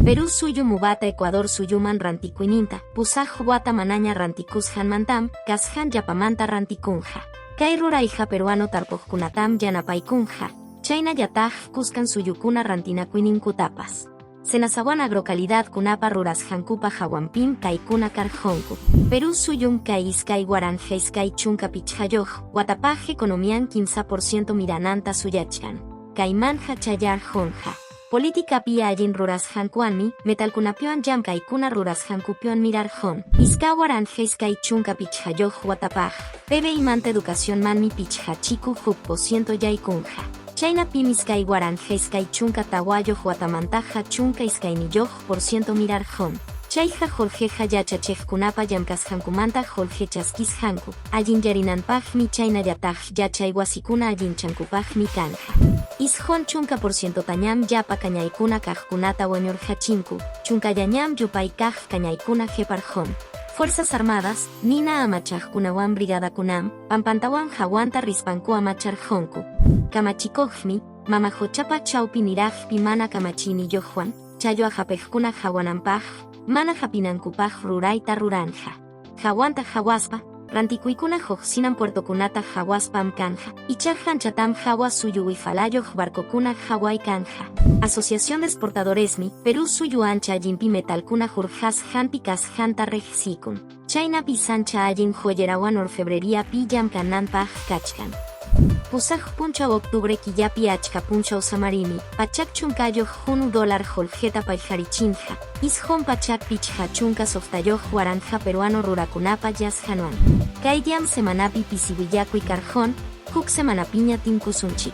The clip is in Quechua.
Perú suyu mubata Ecuador suyuman rantikuyninta, pusaq wata manaña rantikusqanmantam, kasqan llapamanta rantikunqa. Kay rurayqa peruano tarpuqkunatam yanapaykunqa, chaynallataq kuskan suyukuna rantinakuyninkutapas. Senasawan Agrocalidad kunapa rurasqankupa hawanpim kaykuna karqunku. Perú suyum kay 2025 watapaq economian 3% mirananta suyachkan. Kaymanja chayarqunqa. Politikapi allin rurasqankuwanmi, metalkunapiwan llamkaykuna rurasqankupiwan mirarqun. 2025 watapaq, PBI-manta educacionmanmi pichqa chiku huk por ciento yaykunqa. Chaynapim 2024 watamantaqa 12% mirarqun. Chayqa qullqiqa yachachiqkunapa llamkasqankumanta qullqi chaskisqanku, allinyarinanpaqmi chaynallataq yachay wasikuna allinchankupaqmi kanqa. 90%tañam llapa kañaykuna kaqkunata wañurqachinku, chunkallañam yupay kaq kañaykuna qeparqun. Fuerzas Armadas, nina amachaqkunawan brigadakunam, pampantawan hawanta rispanku amacharqunku. Kamachikuqmi, mama quchapa chawpi niraqpi mana kamachiyniyuqwan, challwa hapiqkuna hawananpaq, mana hapinankupaq rurayta ruranqa. Hawanta hawaspa, rantikuykuna lluqsinan puertokunata hawaspam kanqa, ichaqa anchatam hawa suyu wifalayoq barcokuna haway kanqa. Asociación de Exportadoresmi, Perú suyu ancha allinpi metalkuna hurqasqanpi kasqanta riqsikun. Chaynapi ancha allin joyerawan orfebreríapi llamkananpaq kachkan. Pusaq punchaw octubre killapi achka punchaw samarimi, 111 dólar qullqita pallqarichinqa, 956 waranqa peruano rurakunapa llasqanwan. Kayllam semanapi pisi willakuy karqun, huk semanapiña tinkusunchik.